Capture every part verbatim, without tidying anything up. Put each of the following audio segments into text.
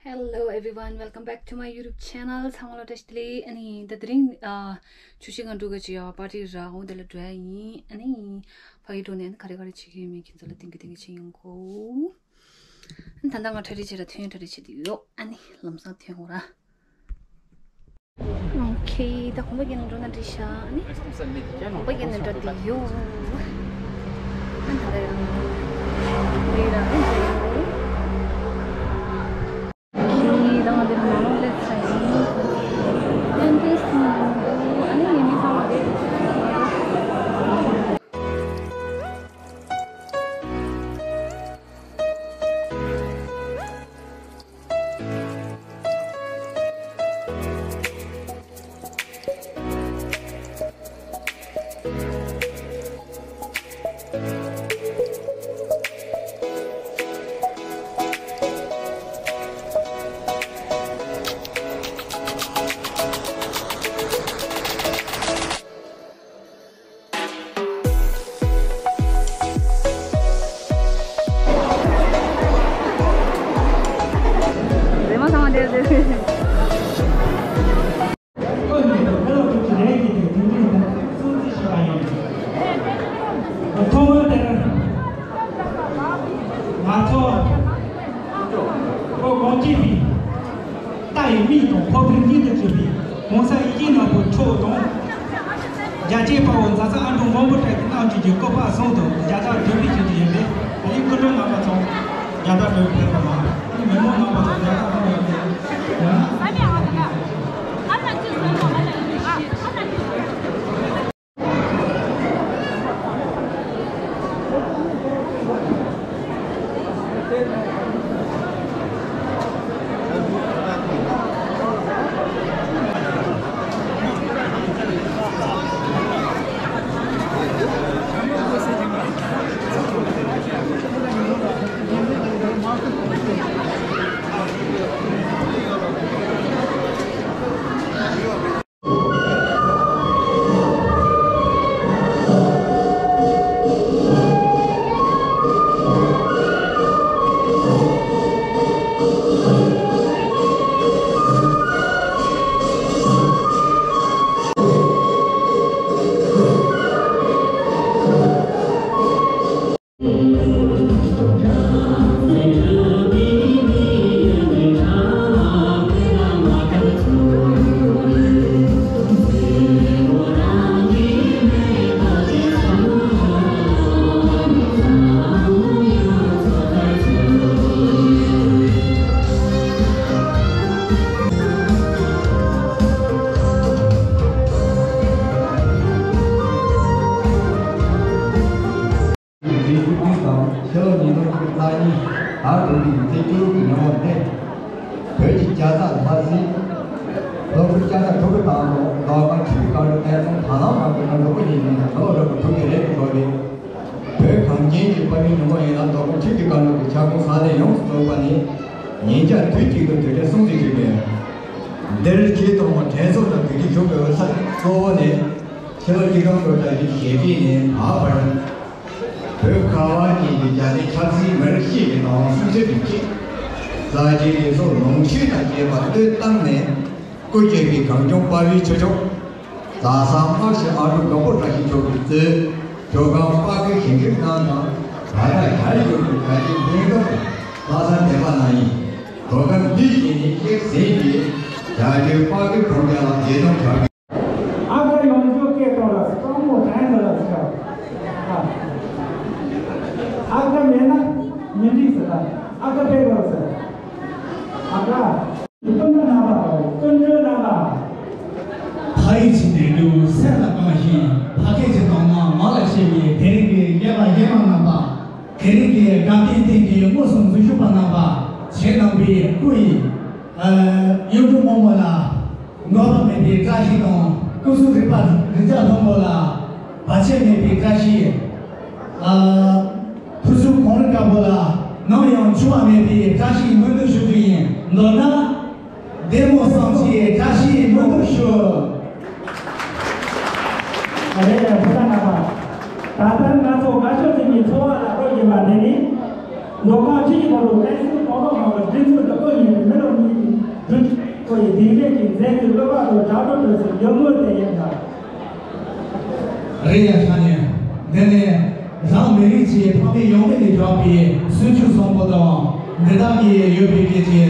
Hello everyone, welcome back to my YouTube channel. ཚང་མ་ལ་བཀྲ་ཤིས་བདེ་ལེགས། ཨ་ནི་ད་དེ་རིང་ཨ་ཆུ་ཤིང་སྒང་དྲུག་གི་ཅི་ཡ་པར་ཊི་ར་འོ་དེ་ལ་འགྲོ་ཡ་ཡིན། ཨ་ནི་ཕ་གི་འགྲོ་ནས་ཨ་ནི་ག་རེ་ག་རེ་བྱེད་ཀྱི་ཡོད་མེད་ཁྱེད་ཚོ་ལ་སྟོན་གི་སྟོན་གི་བྱེད་ཡོང་གོ། ཨ་ནི་ད་ལྟ་ང་གྲ་སྒྲིག་བྱེད་ར་ཐོན་གྲ་སྒྲིག་བྱེད་དུ་ཡོད། ཨ་ནི་ལམ་སང་ཐོན་འོང་ར། ཨོ་ཁེ། ད་གོམ་པ་རྒྱག་ནས་འགྲོ་ན་འགྲིག་ཤག་ཨ་ནི་གོམ་པ་རྒྱག་ནས་འགྲོ་དེ་ཡོད། ཨ་ད་ལྟ་ཡང་ལས་ར་ཨ་འགྲོ་ཡོད། ཁེ། ད་ང་འདིར་མ་ལོག་སླེབས་ཚར་ཡིན། ཨ་འདྲས་མི་འདུག་ཨ་ནི་ངའི་མི་ཚང་མ་བསྡད་འདུག་ཐོག་མར་དེར་ང་ཚོ་ཁོ་གོང་ཆེ་བའི་ལྟ་ཡི་མིག་དང་ཁོག་པའི་སྙིང་དུ་གྱུར་པའི་༸གོང་ས་ཡིད་བཞིན་ནོར་བུ་མཆོག་དང་། རྒྱལ་གཅེས་དཔའ་བོ་མཛད་བཟང་ཨ་འབྲུག་མགོན་པོ་གྲགས་ཀྱི་རྣམ་དཔྱོད་ཀྱི་བཀོད་པ་གསུམ་དང་རྒྱལ་དར་སྒྲེང་བུ་བཞིན་དུ་ཡོད་པས། དེ་རིང་སྐུ་མགྲོན་རྣམ་པ་ཚོ་རྒྱལ་དར་སྒྲེང་བུ་ཕེབས་པ་དང་། མི་མང་རྣམ་པ་ཚོ་རྒྱལ་དར་སྒྲེང་བུ་ཡོད་པས། འཛིན་སྐྱོང་དང་ཕྱི་ལོ་ཉིས་སྟོང་ཉི་ཤུ་རྩ་གཉིས་དར་དུས་ཀྱི་ཚེས་བཅུ་དྲུག་གི་ཉིན་མོ་སྟེ། བོད་ཀྱི་རྒྱལ་ས་ལྷ་སའི་ལྷོ་ཁུལ་ལྕགས་རྟ་ཁྲོ་བོའི་ཐང་དུ་མདོ་ཁམས་ཆུ་བཞི་སྒང་དྲུག་དཔལ་བཟང་དར་ལམ་ཁག་གི་ནང་དུ་སྐུ་ཉིད་ནས་ཁ་ལོ་རབ་ཏུ་དྲུག་གི་རེད་དུ་འགྲོ་བའི་བོད་གངས་ཅན་གྱི་དཔའ་བོའི་ཉིན་མོ་ཡིན་ལ། མདོ་ཁམས་ཆུ་བཞི་སྒང་དྲུག་གི་ཁྱབ་ཁོངས་ས་གནས་ཡོངས་སུ་རྫོགས་པ་ནས་ཉིན་ལྟར་དུས་གཅིག་ཏུ་དུས་དྲན་སྲུང་བརྩི་ཞུས་པས། འདིར་ཆེས་ཐོག་མར་དྲན་གསོ་དང་གུས་བརྩི་ཞུ་དགོས་པའི་ས་གཙོ་བོ་ནི་ཕྱི་ལོ་ཆིག་སྟོང་དགུ་བརྒྱ་བཞི་བཅུ་ཞེ་གཅིག་ནས་ད་བར། བོད་ཁ་བ་ཅན་གྱི་རྒྱལ་བསྟན་ཆབ་སྲིད་མི་རིགས་སྤྱི་ཡི་བདག་དབང་སྲུང་སྐྱོབ་ཀྱི་ཆེད། རྩ་ཆེའི་ལས་ཚོགས་ལོངས་སྤྱོད་དང་བཅས་པ་བློས་བཏང་ནས། སྐུ་སྐྱེ་བའི་གངས་ལྗོངས་དཔའ་བོའི་ཆུ་ཕྱོགས། རྡ་ས་རྨ་ཆུ་ཨ་འབྲུག་མགོན་པོ་བཀྲ་ཤིས་མཆོག་གིས་གཙོས་གྲོལ་ཁང་དཔའ་བོའི་ཞིང་ཁྲིམས་གནང་དང་། ད་ལྟ་ཞལ་བཞུགས་པའི་རྒྱལ་གཅེས་སྙིང་སྟོབས་ལྷ་ས་འདན་མ་གནང་ཡིན། གྲོལ་ཁང་འདི་བཞིན་ནི་གཤེགས་ཟིན་པའི་རྒྱལ་གཅེས་དཔའ་བོའི་ཁོངས་རྒྱ་ལ་རྗེས་བཟུང་བྱ་དགོས། ཨ་ཁ་ཡོང་རྒྱུ་སྐད་གཏོང་ར་སྤྲང་མོ་དྲན་འདི་ལ་ཟེར། ཨ་ཁ་མེད་ན་མི་འགྲིག་ཟེར་ད། ཨ་ཁ་སྤེལ་དགོས་ཟེར། ཨ་ཁ། སྤུན་ཟླ་རྣམ་པ་དང་སྤུན་གྲོགས་རྣམ་པ། ཕ་ཡུལ་གྱི་འགྲན་བསྡུར་སེམས་ལ་གང་ཞིང་། ཕ་སྐད་ཀྱི་གདངས་སྣང་ངག་ལ་ཤེས་པའི་དེ་རིང་གི་རྒན་པ་རྒན་མ་རྣམ་པ། དེ་རིང་གི་དགའ་སྟོན་སྟེང་གི་དངོས་སུ་འཛུལ་ཞུགས་པ་རྣམ་པ། བྱེད་གནང་བའི་སྐུ་ཡི་གཡུ་འབྲུག་སྔོན་མོ་ལ། འགོག་པ་མེད་པའི་བཀྲ་ཤིས་དང་། སྐུ་གཟུགས་རིག་པ་རི་རྩྭ་ལྷུན་པོ་ལ། བར་ཆད་མེད་པའི་བཀྲ་ཤིས། ཨ། ཕུན་སུམ་གོང་རིམ་དཀར་པོ་ལ། ནམ་ཡང་འཆི་བ་མེད་པའི་བཀྲ་ཤིས་སྨོན་འདུན་ཞུ་རྒྱུ་ཡིན། མདོར་ན། བདེ་མོ་བསམ་ཤེས་བཀྲ་ཤིས་སྨོན་འདུན་ཞུ། རེད་ལ་བུ་ཚ་ནག་པ། ད་ལྟར་ང་ཚོ་དགའ་ཕྱོགས་ཅན་གྱི་འཚོ་བ་ལ་རོལ་བཞིན་པ་འདི་ནི། མདོ་ཁམས་ཆུ་བཞི་སྒང་དྲུག་བསྟན་སྲིད་གོང་འཕེལ་ཁང་གི་སྒྲིག་འཛུགས་ཀྱི་དབུ་བརྙེས་པའི་མི་ལོ་ དེ་འདྲས་ཀྱི་མཛད་ཀྱི་སློབ་པ་དང་དྲག་གྲུབ་ཏུ་སོང་ཡོད་མོད་དེ་ཡིན་ད། རེད་ཡ་ཤ་ཉེ། འདི་ནི་རང་མི་རིགས་ཀྱི་ཕ་མེས་ཡང་མེས་ལས་གྲགས་པའི་སྲོལ་རྒྱུན་བཟང་པོ་དང་། འདི་དག་གི་ཡོད་པའི་སྐད་ཀྱི་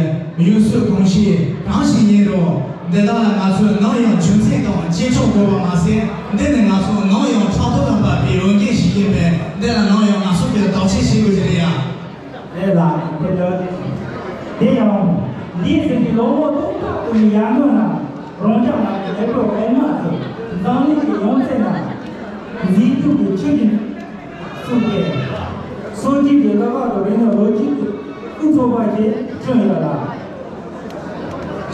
ཡུལ་སྲོལ་གོམས་གཤིས་གང་ཞིག་ཡིན་རུང་། འདི་དག་ལ་ང་ཚོས་ནམ་ཡང་རྒྱུ་མཚན་དང་བཅས་ཆོག་དགོས་པ་མ་ཟད། འདི་ནི་ང་ཚོ་ནམ་ཡང་ཕྲག་དོག་དང་འབར་བའི་འོས་འགན་ཞིག་ཡིན་པས། འདི་ལ་ནམ་ཡང་ང་ཚོ་གིས་བདག་གཅེས་བྱེད་དགོས་ཀྱི་རེད་ཡ། རེད་ལ། དེ་ལ། དེ་ཡང་། འདིའི་ཟིན་གྱི་ལོ་ངོ་སྟོང་ཕྲག་དུ་མའི་ཡར་སྔོན་ན། རང་ཅག་ནང་གི་ལེགས་པོ་དཔེ་མ་ཚོས་འཛམ་གླིང་གི་ཡང་རྩེ་ན། མཛེས་སྡུག་གི་ཆུ་རྒྱུན་བསྲུངས་ཏེ། སངས་རྒྱས་ཀྱི་བསླབ་པ་དང་རིག་གནས་ལོ་རྒྱུས་ཀྱི་ཀུན་ཚོགས་པ་ཞིག་བསྐྲུན་ཡོད་ལ།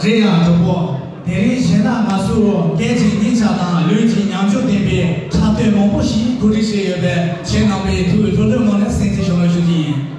རེད་ཡ་གྲོགས་པོ། དེ་རིང་གཞན་དག་ང་ཚོས་སྐད་ཀྱི་སྙིང་ཆ་དང་ལུས་ཀྱི་ཉམས་འགྱུར་ལྡན་པའི་འཁྲབ་སྟོན་མང་པོ་ཞིག་གོ་སྒྲིག་བྱས་ཡོད་པས། ཁྱེད་རྣམ་པས་ཐུགས་ལྷོད་ལྷོད་ངང་ནས་གསན་གཟིགས་ཞུ་རོགས་ཞུ་རྒྱུ་ཡིན།